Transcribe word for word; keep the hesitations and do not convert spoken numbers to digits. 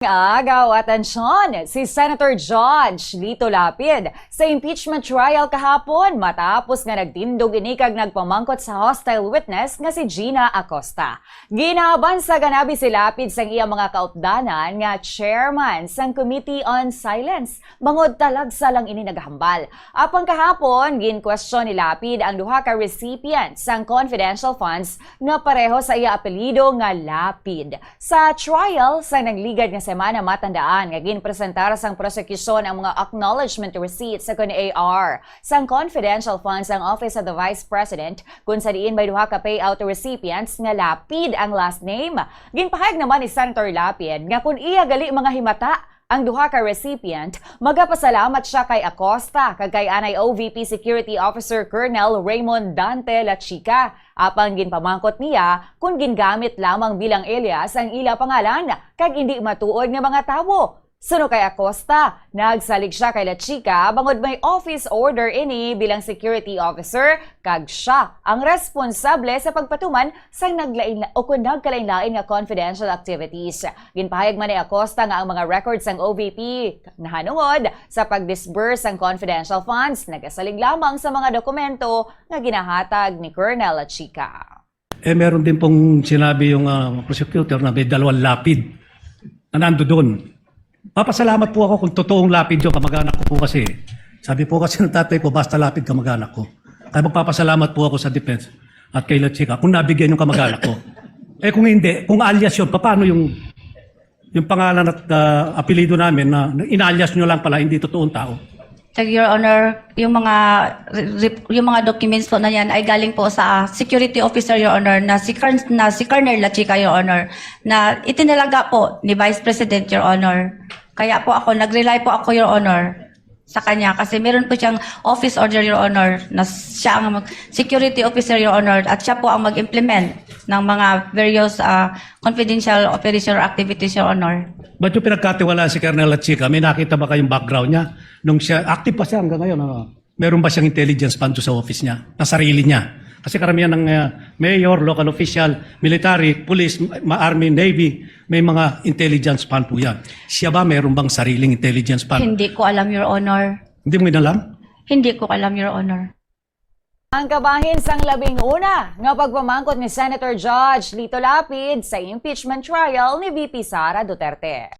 Agaw atensyon si Senator Judge Lito Lapid sa impeachment trial kahapon matapos nga nagtindog ini kag nagpamangkot sa hostile witness nga si Gina Acosta. Ginabansag anabi si Lapid sang iya mga kaupdanan nga chairman sang Committee on Silence, bangod talagsa lang ini nagahambal. Apang kahapon, ginkwestiyon ni Lapid ang duha ka recipient sang confidential funds nga pareho sa iya apelyido nga Lapid. Sa trial sa nagligad nga semana, matandaan nga ginpresentar sang prosekusyon ang mga acknowledgement receipts sa kun A R sang confidential funds ang Office of the Vice President, kun sa diin may duha ka payout recipients nga Lapid ang last name. Ginpahayag naman ni Senator Lapid nga kun iya gali mga himata ang duha ka recipient, magapasalamat siya kay Acosta kag kay anay O V P Security Officer Colonel Raymond Dante Lachica. Apang ginpamangkot niya kon gingamit lamang bilang alias ang ila pangalan kag indi matuod nga mga tawo. Suno kay Acosta, nagsalig siya kay Lachica bangod may office order ini bilang security officer kag siya ang responsable sa pagpatuman sang naglain o kon nagkalain-lain nga confidential activities. Ginpahayag man ni Acosta nga ang mga records sang O V P nahanungod sa pag-disburse sang confidential funds nagasalig lamang sa mga dokumento nga ginahatag ni Colonel Lachica. Eh, meron din pong sinabi yung ah, prosecutor na may dalawang Lapid na nando doon. Papasalamat po ako kung totoong Lapid yung kamag-anak ko po kasi. Sabi po kasi ng tatay ko, basta Lapid kamag-anak ko. Kaya magpapasalamat po ako sa defense at kay Lachica kung nabigyan yung kamag-anak ko. Eh kung hindi, kung alias yun, paano yung, yung pangalan at ah, apelyido namin na, na inalyas nyo lang pala, hindi totoong tao? Tag, Your Honor, yung mga re- yung mga documents po na yan ay galing po sa ah, security officer, Your Honor, na si Colonel, na si Colonel Lachica, Your Honor, na itinalaga po ni Vice President, Your Honor. Kaya po ako, nag-rely po ako, Your Honor, sa kanya kasi meron po siyang office order, Your Honor, na siya ang mag- security officer, Your Honor, at siya po ang mag-implement ng mga various ah, confidential operation or activities, Your Honor. Ba't yung pinagkatiwalaan si Colonel Lachica? May nakita ba kayong background niya? Nung siya, active pa siya hanggang ngayon. Ano? Meron ba siyang intelligence fund sa office niya? Na sarili niya? Kasi karamihan ng ah, mayor, local official, military, police, ma- army, navy, may mga intelligence fund po yan. Siya ba meron bang sariling intelligence fund? Hindi ko alam, Your Honor. Hindi mo inalam? Hindi ko alam, Your Honor. Ang kabahin sang labing una nga pagpamangkot ni Senator Judge Lito Lapid sa impeachment trial ni V P Sara Duterte.